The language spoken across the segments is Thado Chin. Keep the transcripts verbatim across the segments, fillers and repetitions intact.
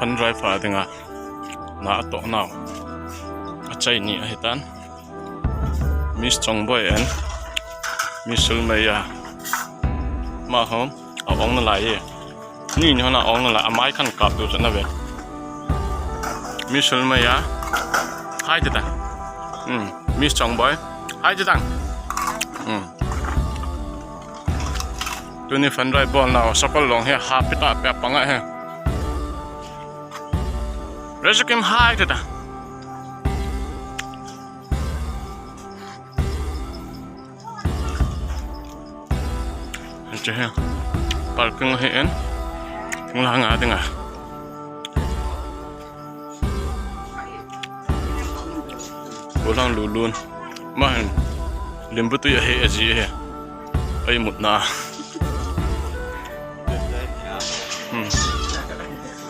Fun drive a dinga na atoh nau achai ni ahitan. Miss Chongboi and Miss Sulmaya. Amaho aong nalai e. Ni ni hon aong nalai, amai khat kap diu chu nave. Miss Sulmaya. Hi tita. Hmm. Miss Chongboi. Hi tita. Hmm. Tuni fun drive bol nau, sakol long hi happy tah a pang ahi. Resukim hi tita. Hiche hi parking ahin, thinglang a dinga. Gollhang Lulun. Amahin Limbutui ahi aji ahi. Aimutna. Hmm.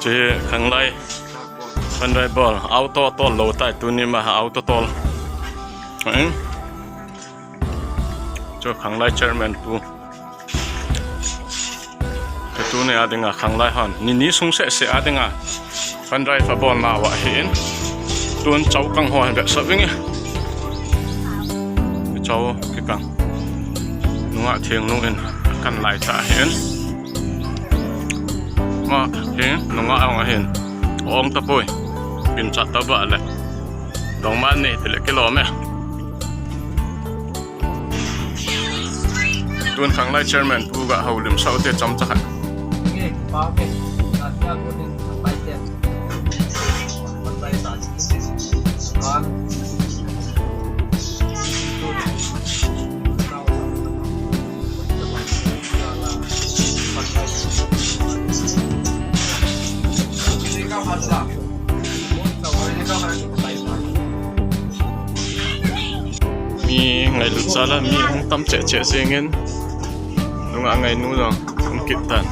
Hiche khanglai fun drive bol. Auto tol lou tai tuni ma auto tol. Hmm. Chu khanglai chairman pu. Tuni a dinga khanglai hon ni ni sung seh seh a dinga fun drive abol nau ahin. Tun chau kang ho hin vetsah vinge. Chau kikang. Nungah Thengnu in akan lai ta ahin. Amahin nungah ong ahin. Ong tapoi. Pinchat taba le. Dongma ni tile kilom e. Tun khanglai chairman pu ga houlim sau te chomcha khat. Mi ngailut jal a mi hung tam cheh cheh jengin, nungah ngainu jong hung kit tan.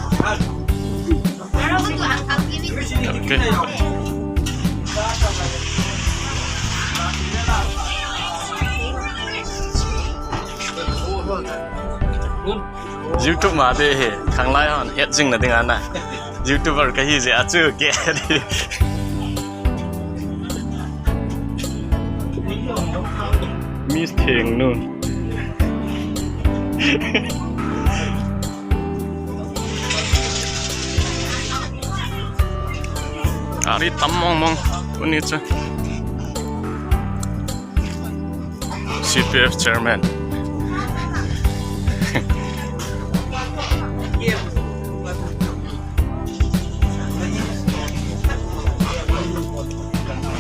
Okay. YouTube ma be he, khanglai hon het jing na ding ana. YouTuber kahi jeh a chu ke. Miss Thengnu. Gari tam mong mong. Tuni chu. C P F chairman.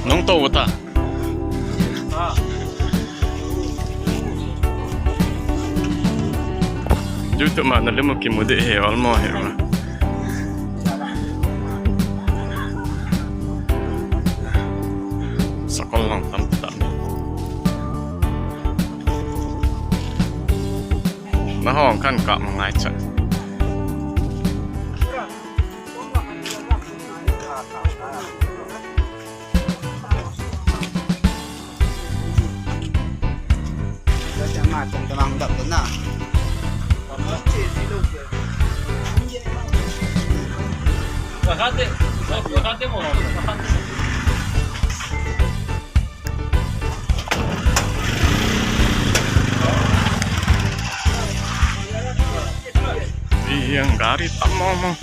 Nung to uta. YouTube ma na limu kimu de he, olmo he ma. Sakol lang tam tam. Na hong kan ka ma ngai cha. Ih, yang gari tam mong mong.